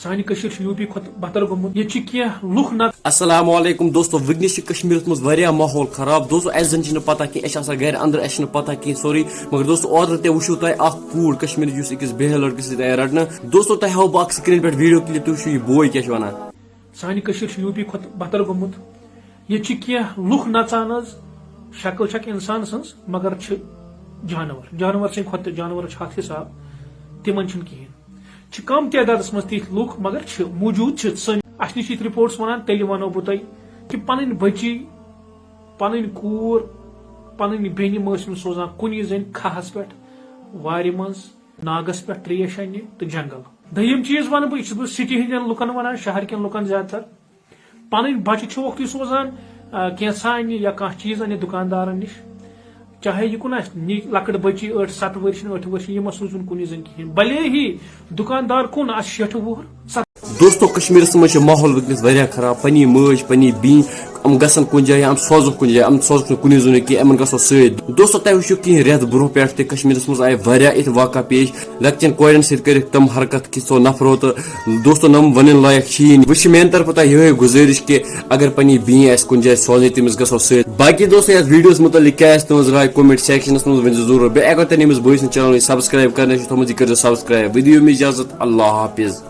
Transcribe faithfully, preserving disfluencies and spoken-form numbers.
سانہِ کٔشیٖر چھِ U P کھۄتہٕ بدتر گوٚمُت۔ ییٚتہِ چھِ کینٛہہ لُکھ نژان۔ السلام علیکم دوستو، وٕنکیٚس چھِ کشمیرس منٛز واریاہ ماحول خراب۔ دوستو، اسہِ زن چھِنہٕ پتہ کینٛہہ، اسہِ چھِ آسان گرِ اندر، اسہِ چھِنہٕ پتہ کینٛہہ سورُے۔ مگر دوستو، اوترٕ تہِ وٕچھِو تۄہہِ اکھ کوٗر کشمیرٕچ یُس أکِس بیہل لڑکہٕ سۭتۍ آیہِ رٹنہٕ۔ دوستو، تۄہہِ ہاوو بہٕ اکھ screen پٮ۪ٹھ video clip، تُہۍ وٕچھِو یہِ بوے کیٛاہ چھُ ونان۔ سانہِ کٔشیٖر چھِ یوٗ پی کھۄتہٕ بدتر گوٚمُت۔ ییٚتہِ چھِ کینٛہہ لُکھ نژان حظ، شکل چھکھ انسان سٕنٛز مگر چھِ جانور، جانور سٕنٛدِ کھۄتہٕ تہِ جانور چھِ ہتھ حساب، تِمن چھُنہٕ کِہیٖنۍ۔ چھِ کم تعدادس منٛز تِتھۍ لُکھ مگر چھِ موٗجوٗد، چھِ سٲنۍ۔ اسہِ نِش چھِ یِتھۍ رپورٹس ونان، تیٚلہِ ونو بہٕ تۄہہِ کہِ پنٕنۍ بچی، پنٕنۍ کوٗر، پنٕنۍ بیٚنہِ مہ ٲسِو سوزان کُنی زٔنۍ کھہس پٮ۪ٹھ، وارِ منٛز، ناگس پٮ۪ٹھ تریش اننہِ تہٕ جنگل۔ دوٚیِم چیٖز ونہٕ بہٕ، یہِ چھُس بہٕ سٹی ہٕنٛدٮ۪ن لُکن ونان، شہر کٮ۪ن لُکن زیادٕ تر، پنٕنۍ بچہِ چھُوکھ تُہۍ سوزان، آ، کینٛژھا اننہِ یا کانٛہہ چیٖز اننہِ دُکاندارن نِش، چاہے یہِ کُن آسہِ نی لۄکٕٹ بچی ٲٹھ ستھ ؤرۍ چھِنہٕ ٲٹھِ ؤرۍ چھِنہٕ، یہِ مہ سوٗزُن کُنی زٔنۍ کِہیٖنۍ، بلے ہی دُکاندار کُن آسہِ شیٹھٕ وُہُر، ستھ۔ دوستو، کشمیرس منٛز چھُ ماحول وٕنکیٚس واریاہ خراب۔ پننی مٲج، پننی بیٚنہِ، یِم گژھن کُنہِ جایہِ، یِم سوزوکھ کُنہِ جایہِ، یِم سوزوکھ نہٕ کُنی زوٚن کینٛہہ، یِمن گژھو سۭتۍ۔ دوستو، تۄہہِ وٕچھِو کینٛہہ رٮ۪تھ برونٛہہ پٮ۪ٹھ تہِ کشمیرس منٛز آیہِ واریاہ یِتھۍ واقعہ پیش۔ لۄکچٮ۪ن کورٮ۪ن سۭتۍ کٔرِکھ تِم حرکت کہِ سُہ نفرو تہٕ دوستو، نۄم ونٕنۍ لایق چھِ یی نہٕ۔ وۄنۍ چھِ میانہِ طرفہٕ تۄہہِ یِہوٚے گُزٲرِش کہِ اگر پننہِ بیٚنہِ آسہِ کُنہِ جایہِ سوزٕنۍ، تٔمِس گژھو سۭتۍ۔ باقی دوستو، یتھ videoس متعلق کیٛاہ آسہِ تُہنٛز راے، comment sectionس منٛز ؤنۍ زیو ضروٗر۔ بیٚیہِ اگر تۄہہِ نٔمِس بٲے سٕنٛز channel subscribe کرنٕے چھُ تھوٚمُت، یہِ کٔرۍزیو subscribe۔ وۄنۍ دِیِو مےٚ اجازت، اللہ حافظ۔